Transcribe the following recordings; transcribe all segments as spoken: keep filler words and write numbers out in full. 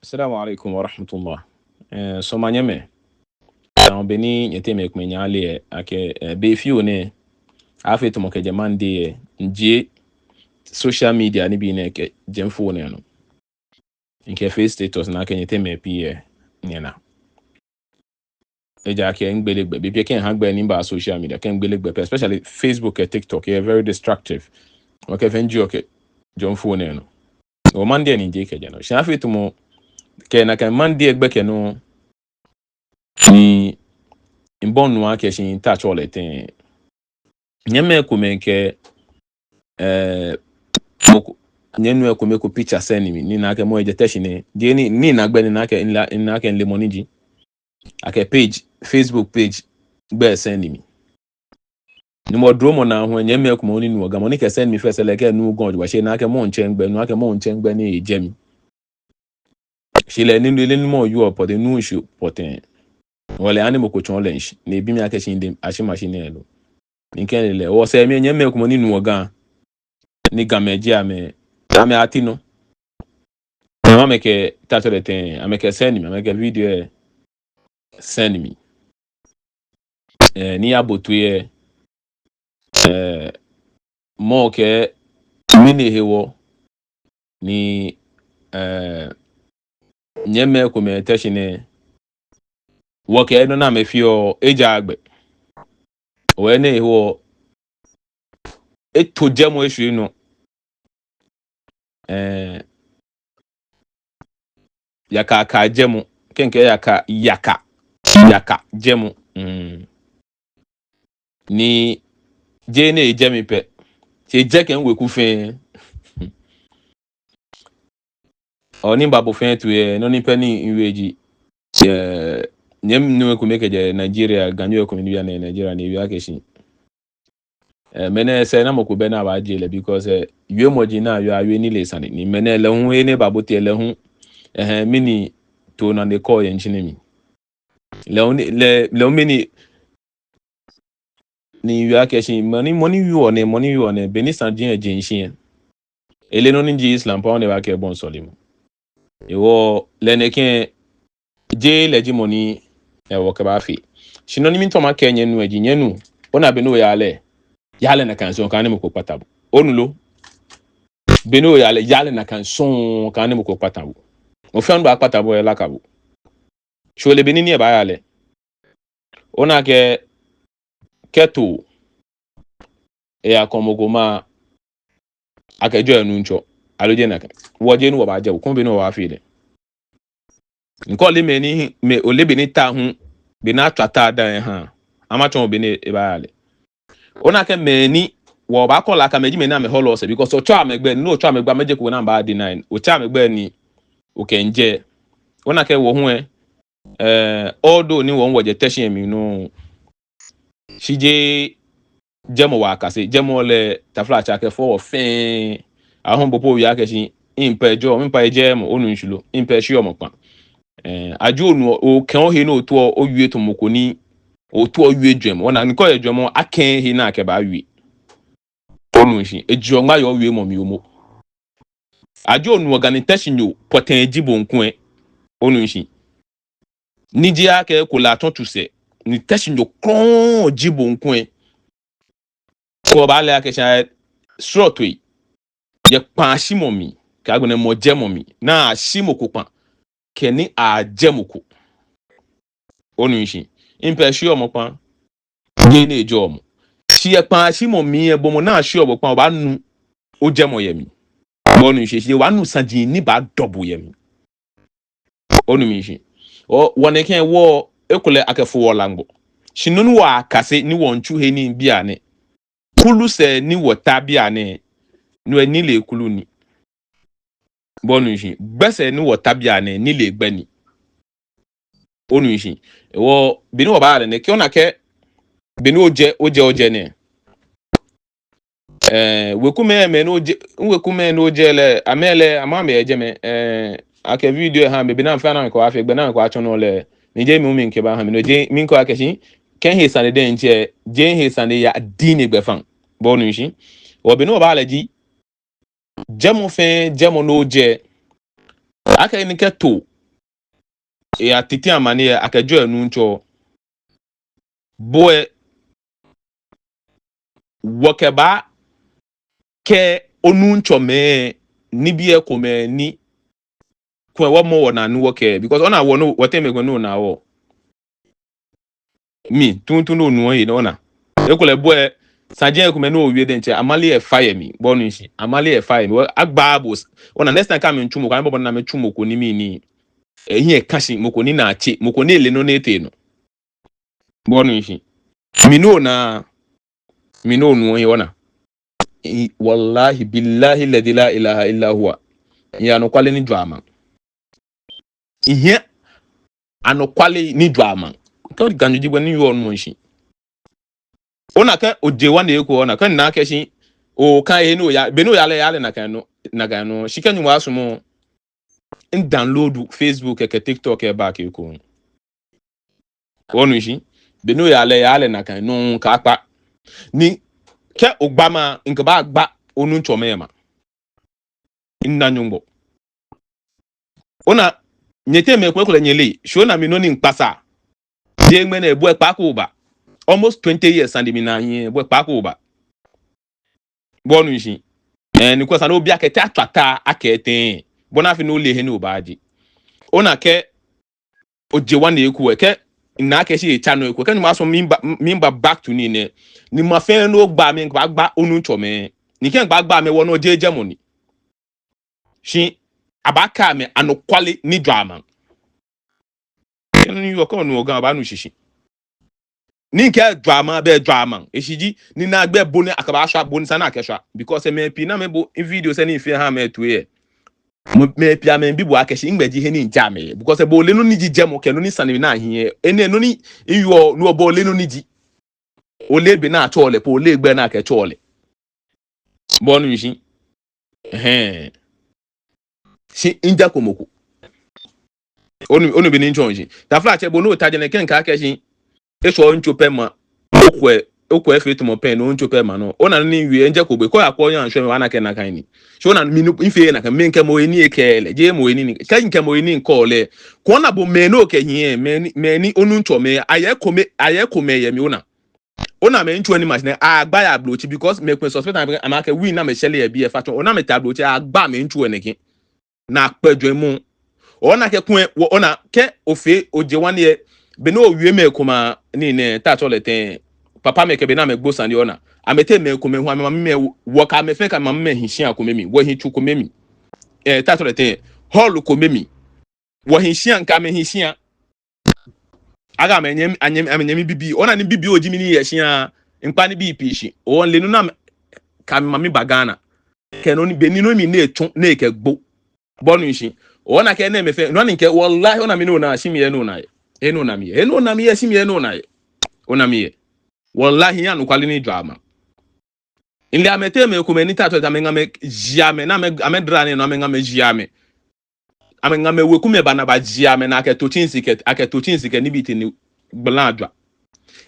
Assalamu alaikum wa rahmatullah. Eh, so manyɛmɛi. Tamɔ bɔ ni nyɛteŋ mɛi komɛi nyɛ ale akɛ, eh, be fioo nɛɛ, afee tamɔ kɛjɛ Monday lɛ, mijie social media nibii nɛɛ kɛjɛ mi phone lɛ nɔ. Mikɛfee status ni akɛ nyɛteŋ mɛi pii lɛ nyɛna. Ejaakɛ migbele gbɛ, bei pii kɛ miha gbɛ ni miba social media, kɛ migbele gbɛ pɛ, especially Facebook kɛ TikTok, yɛ very destructive. Wɔkɛ fɛɛ jieɔ kɛjɛɔ mi phone lɛ nɔ. Wɔ Monday ni mijie kɛjɛ nɔ. Shi afee tamɔ kɛ nakai Monday gbɛkɛ nɔ ni mibɔi nuu akɛ shi mitatsɔ lɛ tɛŋŋ. Nyɛmɛi komɛi kɛ, eh, mɔ ko, nyɛmi nuu komɛi ko picture send mi, ni mina akɛ mɔ lɛ jɛ Teshie nɛɛ. Jeee ni, ni mina gbɛi ni mina akɛ, mina, mina akɛ mile mɔ ni ji. Akɛ page, Facebook page gbɛi send mi. Ni mɔ duromɔ naa hu, nyɛmɛi komɛi ni nuɔ Ga, mɔ ni kɛ send mi first lɛ kɛ enuuu Ga jogbaŋŋ, shi ena akɛ mɔ lɛ tsɛ migbɛi, enu akɛ mɔ lɛ tsɛ migbɛi ni ejɛ mi. Shi lɛ ni, ni, ni mɔ lɛ yɔɔ pɔtɛɛ, enuuu shishi pɔtɛɛ. Hewɔ lɛ eha ni mɔ ko tsɔɔ lɛ shishi, ni ebi mi akɛ shi midɛŋ ashi machine lɛ lo. Ni mikɛɛ lɛ, wɔsɛɛ mli nyɛmɛi komɛi ni nuɔ Ga, ni Gamɛi ji amɛ, amɛ ati nɔ. Amɛkɛ, tatsɔ lɛ tɛŋŋ, amɛkɛ send mi, amɛkɛ video lɛ send mi. Eh, ni miyabo toi lɛ, eh, mɔ lɛ kɛɛ mɛni hewɔ ni, eh, nyɛmɛi komɛi Teshie nɛɛ, wɔkɛɛ nɔ ni amɛfeɔ lɛ ejaaa gbɛ. Hewɔ enɛ hewɔ eto jɛmɔ eshwie nɔ. Eh, yaka, yaka jɛmɔ. Kɛ mikɛɛ yaka, yaka, yaka jɛmɔ. Mm. Ni jeee ni ejɛ mi pɛ, shi ejɛ kɛ miweku fɛɛ. Ɔ, ni mibabo fɛɛ toi lɛ, nɔ ni pɛ ni miwie ji, eh, nyɛmi nuu komɛi kɛjɛ Nigeria, Ganyo komɛi ni yɔɔ Nigeria ni ewie akɛ shi, eh, mɛnɛ sɛɛnamɔ ko bɛ ni abaajie lɛ, because, eh, wiemɔ ji ni ayɔɔ, awieɔ nilee sane. Ni mɛnɛ lɛ hu, he ni ebabote lɛ hu, eh, mɛni too ni ekɔɔ yɛ mitsui mli. Lɛ hu ni, lɛ, lɛ hu mɛni ni miwie akɛ shi, mɔ ni, mɔ ni wieɔ nɛɛ, mɔ ni wieɔ nɛɛ, beni saji lɛ je shishi lɛ, eleee nɔ ni ji Islam pɛ, ni ebaakɛɛ ebɔi sɔlemɔ. Hewɔ lɛ nɛkɛ, jeee lɛ ji mɔ ni, eh, wɔkɛbaafee. Shi nɔ ni miitao makɛɛ nyɛmi nuu lɛ ji, nyɛmi nuu, ona beni oyaa lɛ, yaa lɛ nakai sɔŋŋ, kaaha ni mɔ ko kpata bo. Onu lo? Beni oyaa lɛ, yaa lɛ nakai sɔŋŋ, kaaha ni mɔ ko kpata bo. Mɔ fɛɛ mɔ ni baakpata bo lɛ, elaka bo. Shi ole beni ni ebaaya lɛ? Ona akɛ, kɛ too, eya kɔmɔ ko ma, akɛjɔɔ enuŋtsɔ, aloo jeee nakai. Wɔ jeee ni wɔbaajɛ bo, koni beni wɔbaafee lɛ. Ni kɛ ole mɛi ni, mɛi, ole beni ta hu, beni atswa ta dani eha, ama tsɔɔ beni ebaaya lɛ. Ona akɛ mɛi ni, wɔbaakɔ lɛ akɛ amɛji mɛi ni amɛhɔlɔ sɛɛ, because otsɛɔ amɛgbɛi, ni otsɛɔ amɛgbɛi, amɛjɛko ni amɛbaa deny, otsɛɔ amɛgbɛi ni okɛmiijɛ. Ona akɛ wɔ hu lɛ, eh, although ni wɔ hu wɔjɛ Teshie mli nɔ, shi jeee jɛmɔ wɔkase, jɛmɔ lɛ taflatsɛ akɛfɔ wɔ fɛɛ. Ahɔɔ bo po owie akɛ shi, mipɛ jɔɔmɔ, mipɛ jɛmɔ, onu shishi lo, mipɛ shiɔmɔ kpã. Eh, ajɔɔ onu, okɛ ohe ni otoɔ owie tamɔ mɔ ko ni, otoɔ owie jɔɔmɔ, ona ni kɛ oyɛ jɔɔmɔ, akɛ he ni akɛbaawie. Onu shishi, ejɔɔ ŋma yɛ owiemɔ mli momo. Ajɔɔ onu Ga ni Teshienyo pɔtɛɛ ji bo ŋkwɛ. Onu shishi. Ni ji akɛ ekolɛ atsɔ tsu sɛɛ, ni Teshienyo krɔŋŋ ji bo ŋkwɛ. Kɛ oba lɛ akɛ shi srɔtoi yɛ kpãashimɔ mli, kɛ agbɛnɛ mɔjɛmɔ mli, ni ashi mɔ ko kpã, kɛ ni ajɛ mɔ ko. Onu shishi. Mipɛ shiɔmɔ kpã, jeee ni ejɔɔmɔ. Shi yɛ kpãashimɔ mli lɛ, bo mɔ ni ashiɔ bo kpã, obaanu ojɛmɔ yɛ mli. Bo onu shishi, obaanu saji ni baadɔ bo yɛ mli. Onu mi shishi. Ɔ, wɔ nɛkɛ wɔ, ekolɛ akɛfo wɔ laŋgbɔ. Shi nɔ ni wɔkase ni wɔmiitsu he nii bianɛ, kulu sɛɛ ni wɔta bianɛ, no lɛ nilee kulu ni. Bo onu shishi. Gbɛ sɛɛ ni wɔta bianɛ, nilee gbɛ ni. Onu shishi. Hewɔ, beni wɔbaaya lɛ nɛkɛ, ona akɛ, beni ojɛ, ojɛ, ojɛ nɛɛ. Eh, wekumɛi, mɛi ni ojɛ, wekumɛi ni ojɛ lɛ, amɛ lɛ, amɛ amɛyɛ jɛmɛ, eh, akɛ video ha mi, beni amɛfɛɛ ni amɛkɛbaafee gbɛ ni amɛkɛbaatsɔ nɔ lɛ, ni jeee mi hu mikɛba ha mi, no jeee, miikɛɛ akɛ shi, kɛ mihe sane diɛŋtsɛ, jeee mihe sane yɛ diɛŋtsɛ gbɛfaŋ. Bo onu shishi. Hewɔ beni wɔbaaya lɛ ji, jɛmɔ fɛɛ jɛmɔ ni ojɛ. Akɛni kɛ too, eyatiti amane lɛ, akɛjɔɔ enuŋtsɔ. Bo lɛ, wɔkɛbaakɛɛ onuŋtsɔmɛi nibii komɛi ni kulɛ wɔmɔɔ wɔnaa ni wɔkɛɛ, because ona wɔ nɔ, wɔteŋ mɛi komɛi nɔ naa wɔ. Mi, tuuntu nɔ nuɔ he nɔ ona. Ekolɛ bo lɛ, saji komɛi ni owie diɛŋtsɛ, amale lɛ fa yɛ mli, bo onu shishi, amale lɛ fa yɛ mli. Wɔ, agbaaa bo. Ona, next time kɛ amɛmiitsu mɔ ko, amɛbɔbɔ ni amɛtsu mɔ ko ni mɛni, ehiɛ ka shi, mɔ ko ni naa tse, mɔ ko ni ele nɔ ni etee nɔ. Bo onu shishi. Mi nɔ naa, mi nɔ nuɔ he ona. I, wallahi, billahi, alladhi la ilaha illa huwa. Mihiɛ anɔkwale ni jwaa maŋ. Mihiɛ anɔkwale ni jwaa maŋ. Kɛ Ganyo ji bo ni yɔɔ nuɔ shishi. Ona kɛ oje ŋwane eko, ona kɛ ona akɛ shi, okɛɛ he ni oya, be ni oya lɛ, ya lɛ nakai nɔ, nakai nɔ. Shi kɛ Nyɔŋmɔ sumɔ, mi download Facebook kɛ, kɛ TikTok kɛ back eko. Onu shishi. Be ni oya lɛ, ya lɛ nakai nɔ kɛkpa. Ni kɛ ogba ma, mikɛbaagba onuŋtsɔmɛi ma. Mina Nyɔŋmɔ. Ona, nyɛteŋ mɛi komɛi kulɛ nyɛle. Shi ona mi nɔ ni mikpasa. Jeee ŋmɛnɛ, bo lɛ kpaako oba. Almost twenty years sane ni mina hiɛ, bo lɛ kpaako oba. Bo onu shishi. Ɛɛ, ni kulɛ sane obi akɛ te atswa ta akɛ tɛŋŋ. Bɔ ni afee ni ole he ni obaaje. Ona kɛ oje ŋwane eko lɛ, kɛ mina akɛ shi etsa nɔ eko lɛ, kɛ Nyɔŋmɔ sumɔ miba, miba back to nii nɛɛ. Ni mafee nɔ ni ogba mi, mikɛbaagba onuŋtsɔmɛi. Ni kɛ mikɛbaagba amɛ, wɔ nɔ jeee jɛmɔ ni. Shi abaakɛɛ amɛ anɔkwale ni jwaa maŋ. Kɛ nɔ ni yɔɔ kɛ onuɔ Ga, obaanu shishi. Ni mikɛɛ jwaa maŋ, bɛ jwaa maŋ. Eshishi ji, ni naagbee bɔ ni akɛbaashwa, bɔ ni sa ni akɛshwa. Because mɛi pii ni amɛbo mi videos ni mifee miha amɛ toi lɛ, mɛi pii amɛmiibi bo akɛ shi nɛgbɛ ji he ni mijɛ amɛ yɛ. Because bo ole nɔ ni ji jɛmɔ kɛ nɔ ni sane ni mina hiɛ. Enɛ nɔ ni miyɔɔ nɔ, bo ole nɔ ni ji. Ole be ni atsɛɔ lɛ po, ole gbɛ ni akɛtsɛɔ lɛ. Bo onu shishi. Ɛhɛɛ. Shi mijɛko mɔ ko. Onu, onu bɔ ni mitsɔɔ shishi. Taflatsɛ, bo ni ota jɛmɛ kɛ mikɛɛ akɛ shi, eshɔ ntso pɛ ma. Okwɛ, okwɛ efee tamɔ pɛ ni ntso pɛ ma nɔ. Ona nɔ ni miwie, mijɛko gbɛ. Kɛ oya kɔ oya nshwɛ mi, obaana akɛ nakai ni. Shi ona mi nɔ, mifee nakai, mikɛɛ mɔ ni ekɛɛ lɛ. Jeee mɔ ni, kɛ mikɛɛ mɔ ni kɔ lɛ. Kɛ ona bo mɛi ni okɛhiɛ, mɛi ni, mɛi ni onuŋtsɔmɛi, ayɛ ekome, ayɛ ekome yɛ mli ona. Ona amɛmiitsu ni machine agba yɛ Ablotsiri because mɛi komɛi suspect amɛ, amɛkɛɛ win ni amɛshɛ lɛ yɛ biɛ faction. Ona amɛtee Ablotsiri agba amɛmiitsu nɛkɛ. Ni akpɛ jwɛŋmɔ. Ona akɛ kulɛ, wɔ, ona akɛ ofee oje ŋwane lɛ. Be ni owie mɛi komɛi nii nɛɛ, te atsɛɔ lɛ tɛŋŋ. Papa mɛi kɛ be ni amɛgbo sane lɛ ona. Amɛteŋ mɛi komɛi hu amɛmamimɛi, wɔ kɛ amɛ fɛɛ kɛ amɛmamimɛi hi shia kome mli. Wɔhi tsu kome mli. Ɛɛ, te atsɛɔ lɛ tɛŋŋ. Hall kome mli. Wɔhi shia, mikɛ amɛ hi shia. Akɛ amɛnyɛmi, anyɛmi, amɛnyɛmi bibii. Ona ni bibii oji mi ni yɛ shia, mikpa nibii pii shi. Ole nɔ ni amɛ, kɛ amɛmami ba Ghana. Kɛ nɔ ni be ni nɔ ni mi nɛɛ tsɔ, nɛkɛ gbo. Bo onu shishi. Ona akɛ nɛɛmɛi fɛɛ, nɔ ni mikɛɛ, wallahi, ona mi nɔ naa, shi miyɛ nɔ naa yɛ. Enɔ naa miyɛ. Enɔ naa miyɛ, shi miyɛ nɔ naa yɛ. Ona miyɛ. Wallahi, mihiɛ anɔkwale ni jwaa maŋ. Mile amɛteŋ mɛi komɛi ni te atsɛɔ lɛ amɛŋamɛi ji amɛ, ni amɛ, amɛdara nɛɛ nɔ amɛŋamɛi ji amɛ. Amɛŋamɛi wekumɛi ba ni abajie amɛ ni akɛto tsɛnsi kɛ, akɛto tsɛnsi kɛ nibii tee ni gbala ajwa.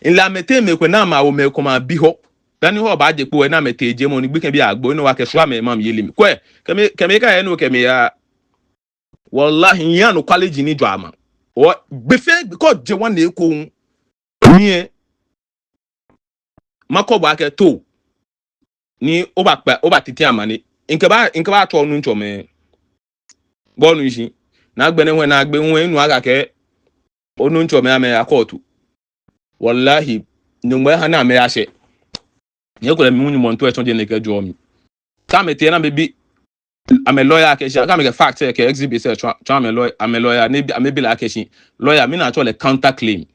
Mile amɛteŋ mɛi komɛi ni amɛwo mɛi komɛi abi hɔ. Dani hɔ baaje kpo lɛ ni amɛtee jɛmɔ ni gbekɛbii agbo, enɔ wa kɛ shwa amɛ mam yeli mli. Kwɛ, kɛ mi, kɛ mikɛɛ enɔ kɛ miya. Wallahi, mihiɛ anɔkwale ji ni jwaa maŋ. Wɔ, be fɛɛ, kɛ oje ŋwane eko hu. Miɛ. Makɔ bo akɛ too. Ni obaakpa, obaatiti amane. Mikɛba, mikɛbaatswa onuŋtsɔmɛi. Bo onu shishi. Ni agbɛnɛ hu, ni agbɛnɛ hu, minu akɛ onuŋtsɔmɛi amɛya court. Wallahi, Nyɔŋmɔ aha ni amɛyashɛ. Nyɛkulɛ mi hu Nyɔŋmɔ miitao etsɔɔ jɛmɛ kɛjɔɔ mi. Kɛ amɛtee ni amɛbi amɛ lawyer akɛ shi, kɛ amɛkɛ fact lɛ kɛ exhibit lɛ tsɔɔ, tsɔɔ amɛ lawyer, amɛ lawyer, ni amɛbi lɛ akɛ shi, lawyer, mɛni atsɛɔ lɛ counter claim.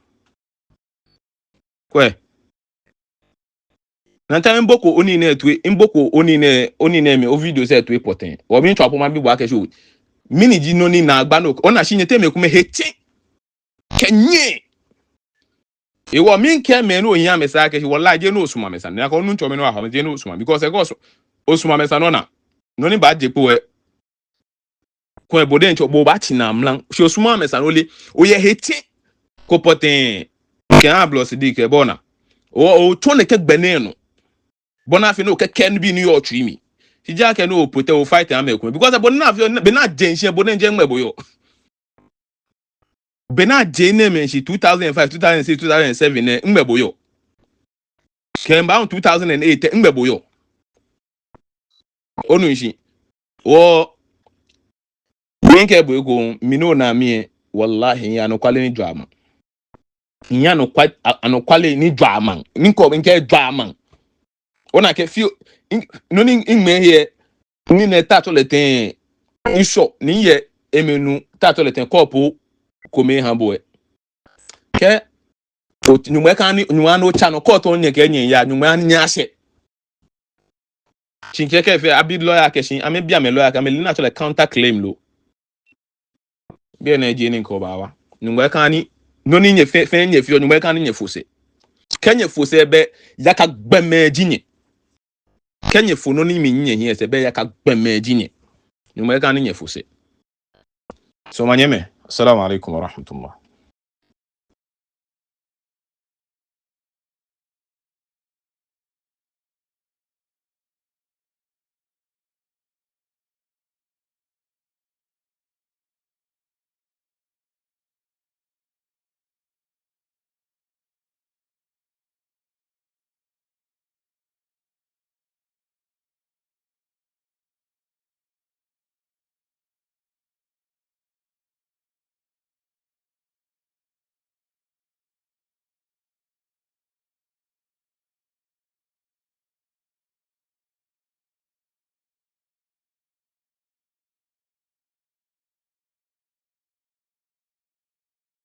Kwɛ. Nante, miboko onii nɛɛ toi, miboko onii nɛɛ, onii nɛɛ mli, o videos lɛ toi pɔtɛɛ. Wɔ miitswa po mabi bo akɛ shi o. Mɛni ji nɔ ni naagba nɔ, ona shi nyɛteŋ mɛi komɛi hetsɛ. Kɛ nyɛ. Ewɔ mikɛɛ mɛi ni ohiɛ amɛsane akɛ shi, wallahi, jeee ni osumɔ amɛsane. Ni akɛ onuŋtsɔmɛi ni oha amɛ, jeee ni osumɔ amɛ. Because ekɔ osumɔ amɛsane ona. Nɔ ni baaje kpo lɛ. Kwɛ bo diɛŋtsɛ, bo obaatsi naa mra. Shi osumɔɔɔ amɛsane, ole, oyɛ hetsɛ ko pɔtɛɛ. Kɛ ablɔsi di kɛ bo ona. O, otsɔ nɛkɛ gbɛ nɛɛ nɔ. Bɔ ni afee ni okɛkɛɛ nibii ni yɔɔ otsui mli. Shi jeee akɛ ni o protect, o fight amɛ komɛi. Because bɔ ni afee, be ni aje shishi, bo diɛŋtsɛ ŋmɛ bo yɔɔ. Be ni aje enɛɛmɛi shishi two thousand and five, two thousand and six, two thousand and seven nɛɛ, nɛgbɛ bo yɔɔ? Kɛmiiba two thousand and eight, nɛgbɛ bo yɔɔ? Onu shishi. Wɔ, mikɛɛ bo ekoŋŋ, mi nɔ ni mina lɛ, wallahi, miiya anɔkwale ni jwaa maŋ. Miiya anɔkwa-, a-, anɔkwale ni jwaa maŋ. Mikɔ, mikɛɛ jwaa maŋ. Ona akɛ fioo, in-, nɔ ni miŋmɛɛ hiɛ, ni nɛ tatsɔ lɛ tɛŋŋ, ŋshɔ, ni yɛ emli nu tatsɔ lɛ tɛŋŋ kɔpu kome ha bo lɛ. Kɛ, o, Nyɔŋmɔ kɛɛ ni, Nyɔŋmɔ ni otsa nɔ, kɔɔtɔ nyɛ kɛ nyɛ ya, Nyɔŋmɔ ni nyɛ ashɛ. Shi kɛkɛ fɛɛ, abi lawyer kɛ shi, amɛbi amɛ lawyer kɛ, amɛle ni atsɔɔ lɛ counter claim lo. Biɛ nɛɛ ji nɔ ni mikɛbaawa. Nyɔŋmɔ kɛɛ ni, nɔ ni nyɛ fɛɛ, fɛɛ nyɛfeɔ, Nyɔŋmɔ kɛɛ ni nyɛfo sɛɛ. Kɛ nyɛfo sɛɛ bɛ, yaka gbɛmɛi ji nyɛ. Kɛ nyɛfo nɔ ni minyɛ hiɛ sɛɛ bɛ, yaka gbɛmɛi ji nyɛ. Nyɔŋmɔ kɛɛ ni nyɛfo sɛɛ. So, manyɛmɛi, assalamu alaikum wa rahmatullah.